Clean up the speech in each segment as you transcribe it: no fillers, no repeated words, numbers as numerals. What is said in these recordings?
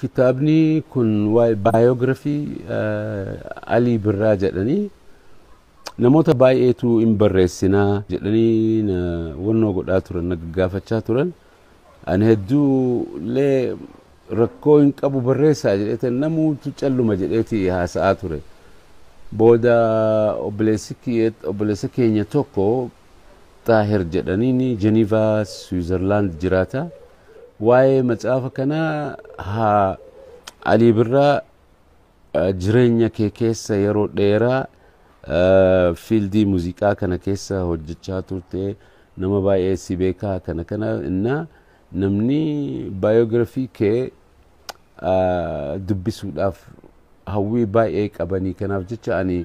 Kitaabni kun waa'ee biography Alii Birraa jedhanii namoota baay'eetu hin barreessinaa jedhanii wannoo godhaa turan, na gaggaafachaa turan. Ani hedduu illee rakkoo hin qabu, barreessaa jedheeti, namuutu calluma jedheeti haasa'aa ture. Booda obboleessa keenya tokko Xaahir jedhaniin Jenivaa, Switzerland jiraata. Waa'ee macaafa kanaa haa Alii Birraa, jireenya kee keessa yeroo dheeraa field muuziqaa kana keessa hojjechaa turte, nama baay'ee si beekaa, kana kana innaa namni biography kee dubbisuudhaaf hawwii baay'ee qabanii, kanaaf jecha ani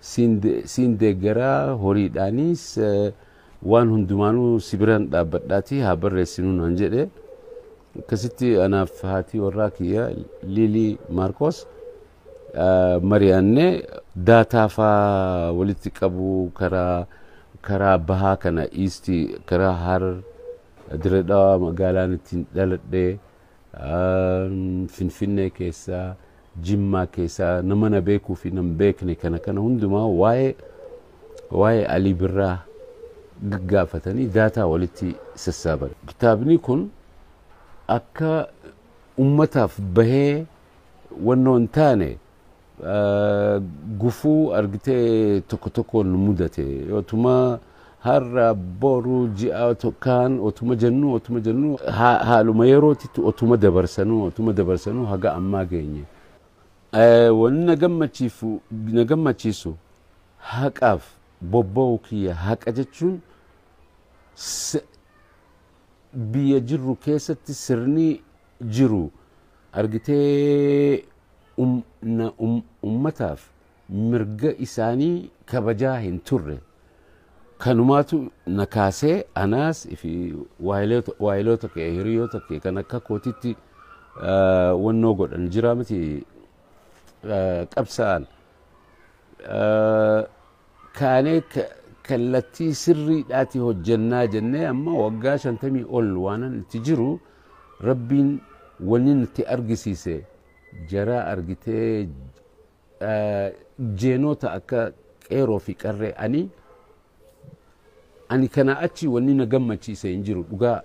siin deeggaraa, horiidhaanis waan hundumaanuu si biraan dhaabbadhaatii haa barreessinuu naan jedhe. Akkasitti anaaf haatii warraa kiyya Liilii Maarkos mari'annee data faa walitti qabu, karaa bahaa kana, east, karaa Harar, Dirree Dhawaa, magaalaan ittiin dhaladhee, Finfinnee keessaa, Jimmaa keessaa nama na beekuu fi nan beekne kana kana hundumaa waa'ee Alii Birraa gaggaafatanii data walitti sassaaban. Kitaabni kun akka ummataaf bahee wannoo hin taane gufuu argitee tokko tokkoon nu mudate. Otuma har'a, boru, ji'a kaan otuma jennu haaluma yerootitti otuma dabarsanuu haga ammaa geenye. Wanni na gammachiisu haqaaf bobba'uu kiyya. Haqa jechuun biyya jirru keessatti sirni jiru argitee ummataaf mirga isaanii kabajaa hin turre. Kanumaatu na kaasee anaas fi waayiloota kee, hiriyoota kee kan akka kootitti wannoo godhan jira miti qabsa'an. Kaanee kallattii sirriidhaati hojjannaa jennee amma waggaa 50 ol waanan itti jiru, Rabbiin wanni nutti argisiise jara argitee jeenota akka qeeroo fi qarree. Ani kana achi wanni na gammachiise hin jiru. Dhugaa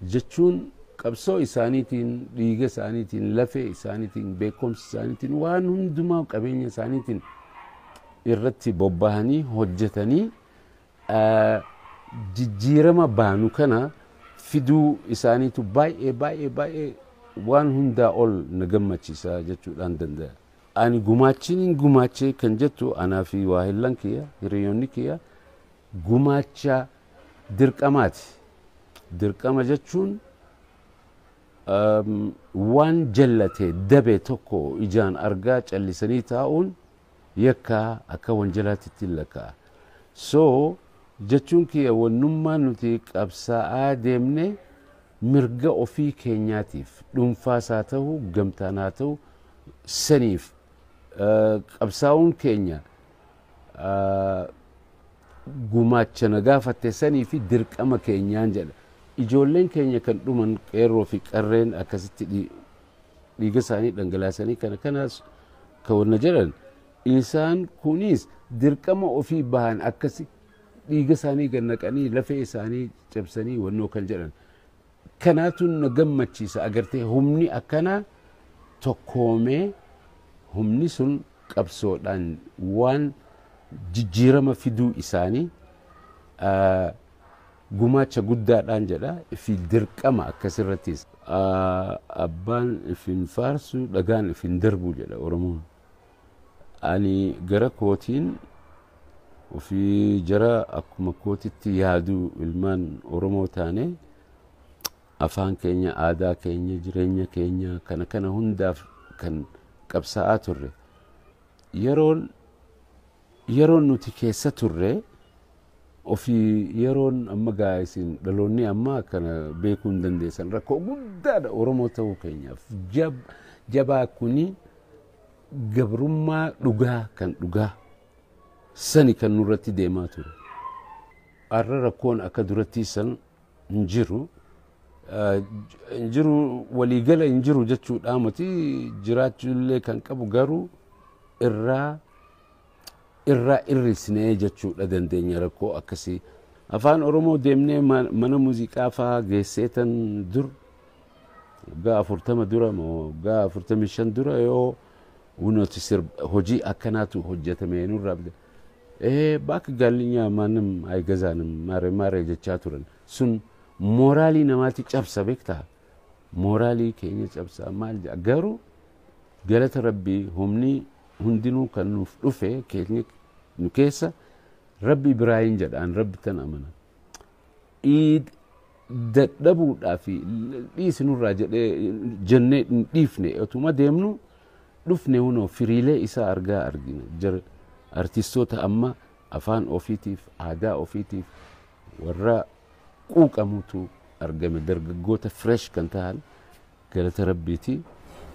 jechuun qabsoo isaaniitiin, dhiiga isaaniitiin, lafee isaaniitiin, beekumsa isaaniitiin, waan hundumaa qabeenya isaaniitiin irratti bobbahanii hojjetanii jijjiirama baanu kana fiduu isaaniitu baay'ee baay'ee baay'ee waan hundaa ol na gammachiisa jechuudhaan danda'a. Ani gumaachiin gumaachee kan jettu, anaa fi waahillan kiyya, hiriyoonni kiyya, gumaacha dirqamaati. Dirqama jechuun waan jallate dabe tokko ijaan argaa callisanii taa'uun yakkaa akka wanjalaatti ittiin lakkaa'a. So jechuun kiyya wannummaan nuti qabsaa'aa deemne mirga ofii keenyaatiif, dhuunfaas haa ta'u, gamtaan haa ta'u, saniif qabsaa'uun keenya gumaacha na gaafatte sanii fi dirqama keenyaan jedha. Ijoolleen keenya kan dhuman, qeerroo fi qarreen akkasitti dhiiga isaanii dhangalaasanii kana kanas kan wanna jedhan, isaan kunis dirqama ofii bahan, akkasi dhiiga isaanii gannaqanii, lafee isaanii cabsanii wannoo kan jedhan. Kanaatu na gammachiisa. Agartee, humni akkanaa tokkoomee humni sun qabsoodhaan waan jijjiirama fiduu isaanii gumaacha guddaadhaan jedha fi dirqama akkasirrattis. Abbaan ifin faarsu dhagaan ifin darbu jedha Oromoon. Ani gara kootiin ofii jara akkuma kootitti yaaduu ilmaan Oromoo taane, afaan keenya, aadaa keenya, jireenya keenya kana kana hundaaf kan qabsaa'aa turre. Yeroon nuti keessa turre ofii yeroon amma gaa isin dhaloonni amma kana beekuu hin dandeessan, rakkoo guddaadha Oromoo ta'uu keenyaaf. Jabaa kuni gabrummaa dhugaa kan dhugaa sani kan nurratti deemaa ture. Har'a rakkoon akka duratti san hin jiru. Hin jiru, waliigala hin jiru jechuudha miti, jiraachuullee kan qabu garuu irraa irrisnee jechuudha dandeenya rakkoo akkasii. Afaan Oromoo deemnee mana muuziqaa fa'aa geesseetan dur, waggaa 40 dura moo waggaa 45 dura, yoo nuti hojii akkanaatu hojjetame nurraa bakka gaalinyaa ማንም አይገዛንም ማሬ ማሬ jechaa turan. Sun mooraalii namaatti cabsa, beektaa, mooraalii keenya cabsa. Maal jedha, garuu galata Rabbii humni hundinuu kan nuuf dhufe keenya nu keessa Rabbi biraayin jedhaan, Rabbi tan amana. Dadhabuudhaa fi dhiisi nurraa jedhee jennee hin dhiifne, otuma deemnu dhufne hunoo firiilee isaa argaa argina. Jara artistoota amma afaan ofiitiif, aadaa ofiitiif warra quuqamutu argame, dargaggoota fresh kan ta'an, galata Rabbiiti.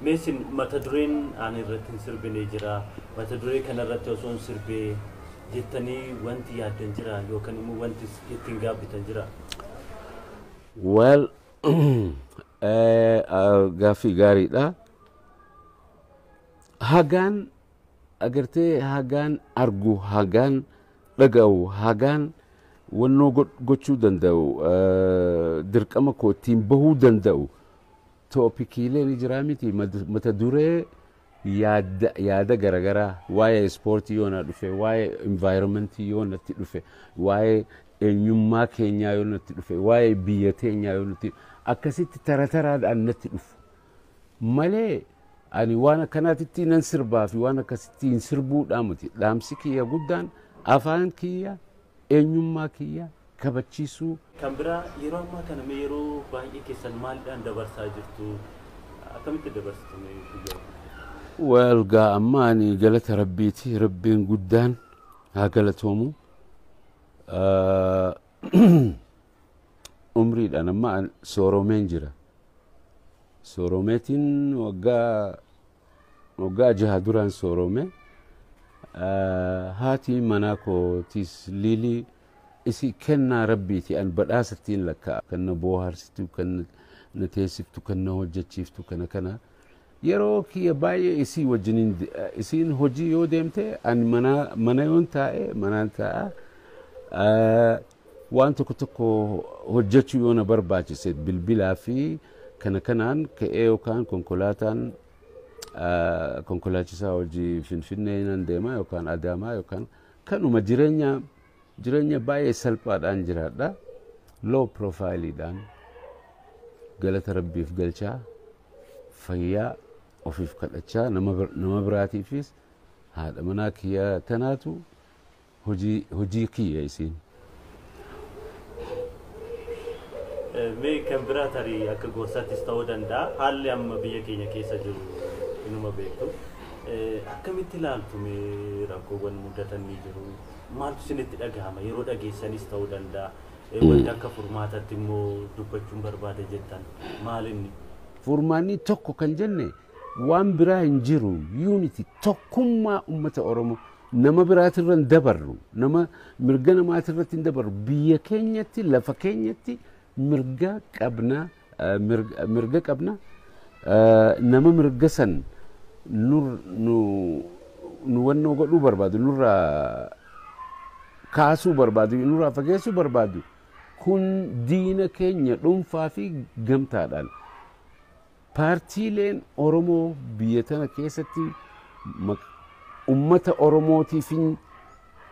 Meesin mata dureen ani irratti hin sirbine jira. Mata duree kanarratti osoo hin sirbee jettanii wanti yaaddan jira yookaan immoo wanti ittiin gaabbitan jira? Well, gaaffii gaariidha. Hagaan agartee, hagaan argu, hagaan dhaga'u, hagaan wannoo gochuu danda'u, dirqama koo ittiin bahuu danda'u, toopikiilee ni jiraa miti, mata duree yaada garaagaraa, waa'ee ispoortii yoo na dhufe, waa'ee environmentii yoo natti dhufe, waa'ee eenyummaa keenyaa yoo natti dhufe, waa'ee biyya teenyaa yoo natti, akkasitti tara taraadhaan natti dhufu malee ani waan akkanaatitti nan sirbaa fi waan akkasitti hin sirbuudhaa miti. Dhaamsi kiyya guddaan afaan kiyya, eenyummaa kiyya kabachiisuu. Kan biraa, yeroo ammaa kana mee yeroo baay'ee keessan maaliidhaan dabarsaa jirtu? Akkamitti dabarsitu mee guyyaa? Well, gaa amma ani galata Rabbiiti, Rabbiin guddaan haa galatoomu. Umriidhaan amma sooromeen jira. Sooromeetiin waggaa 6 duraan soorome. Haati manaa kootiis Liilii isi kennaa Rabbiiti, an badhaasattiin lakka'a. Kan na booharsitu, kan na teessiftu, kan na hojjechiiftu, kana kana. Yeroo kiyya baay'ee isii wajjiniin, isiin hojii yoo deemte ani mana yoon taa'e manaan taa'a. Waan tokko tokko hojjechuu yoo na barbaachise bilbilaa fi kana kanaan ka'ee yookaan konkolaataan konkolaachisaa hojii Finfinnee nan deema yookaan Adaamaa yookaan kanuma jireenya baay'ee salphaadhaan jiraadha. Low profileidhaan galata Rabbiif galchaa, fayyaa ofiif kadhachaa, nama biraatiifis haadha manaa kiyya tanaatu hojii kiyya isiin. Mee kan biraa tarii akka gorsaattis ta'uu danda'a. Haalli amma biyya keenya keessa jiru inuma beektu. Akkamitti ilaaltu mee? Rakkoowwan mudatan ni jiru. Maaltu isinitti dhagahama yeroo dhageessanis ta'uu danda'a. Wanti akka furmaatatti immoo dubbachuun barbaada jettan maal inni? Furmaanni tokko kan jenne waan biraa hin jiru, unity, tokkummaa uummata Oromoo. Nama biraatirra hin dabarru, nama mirga namaatirratti hin dabarru, biyya keenyatti, lafa keenyatti mirga qabna, mirga qabna. Nama mirga san nur nu nu wannoo godhuu barbaadu, nurraa kaasuu barbaadu, nurraa fageessuu barbaadu kun diina keenya dhuunfaa fi gamtaadhaan. Paartiileen Oromoo biyya tana keessatti ummata Oromootiif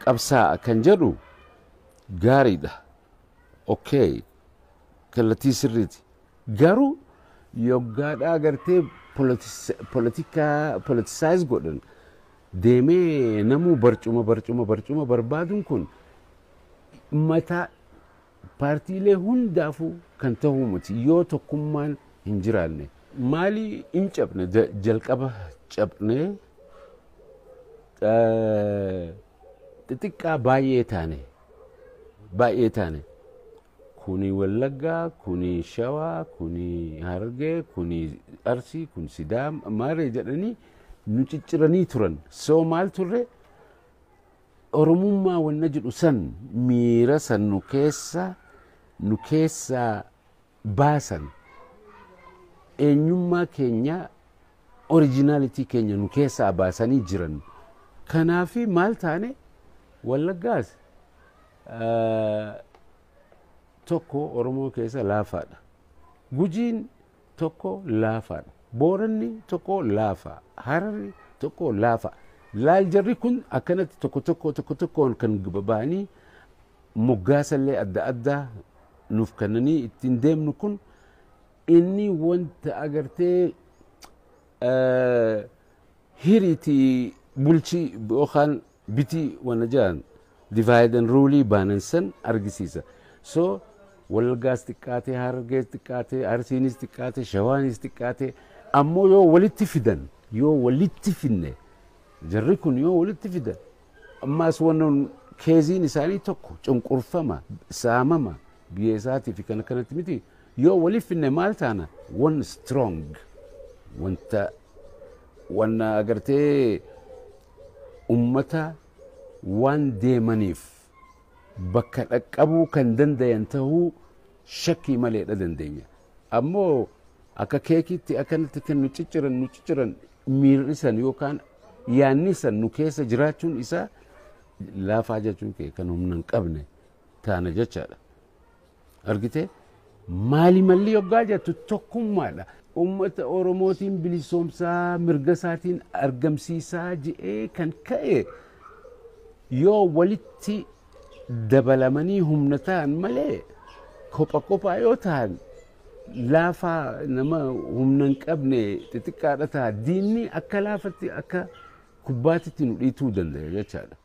qabsaa'a kan jedhu gaariidha. Okay, kallattii sirriiti. Garuu yoggaadhaa agartee politikaa politicize godhan deemee namuu barcuma barcuma barcuma barbaaduun kun mataa paartiilee hundaafuu kan ta'uu miti yoo tokkummaan hin jiraanne. Maali, hin cabne, jalqaba cabnee xixiqqaa baay'ee taane, baay'ee taane. Kuni Wallaggaa, kuni Shawaa, kuni Harargee, kuni Arsii, kun Sidaama maaree jedhanii nu cicciranii turan. So maal turre, Oromummaa wanna jedhu san, miira san nu keessa baasan eenyummaa keenya, originality keenya nu keessaa baasanii jiran. Kanaafi maal taane? Wallaggaas tokko Oromoo keessa laafaadha. Gujiin tokko laafaadha. Booranni tokko laafa. Hararri tokko laafa. Laal, jarri kun akkanatti tokko tokko tokko tokkoon kan ba'anii moggaasallee adda addaa nuuf kennanii ittiin deemnu kun, inni wanta agartee hiriitii bulchii yookaan bitii wanna jedhan, divide and rule baanan san argisiisa. So Wallaggaas xiqqaatee, Harargees xiqqaatee, Arsiinis xiqqaatee, Shawaanis xiqqaatee, ammoo yoo walitti fidan, yoo walitti finne, jarri kun yoo walitti fidan, ammaas wannan keeziin isaanii tokko, cunqurfama, saamama biyya isaatii fi kana kanatti miti, yoo walitti finne maal taana? One strong wanta wanna agartee ummata waan deemaniif bakka dhaqqabuu kan dandayan tahuu shakkii maleedha dandeenya. Ammoo akka keekiitti akkanatti kan nu cicciran, nu cicciran, miirri san yookaan yaanni san nu keessa jiraachuun isaa laafaa jechuun kee kan humna hin qabne taana jechaadha. Argitee, maali malli yoggaa jettu tokkummaadha. Uummata Oromootiin bilisoomsaa, mirga isaatiin argamsiisaa je'ee kan ka'e yoo walitti dabalamanii humna ta'an malee, kopha kophaa yoo ta'an laafaa, nama humna hin qabne xixiqqaadha ta'a. Diinni akka laafatti akka kubbaatitti nu dhiituu danda'a jechaadha.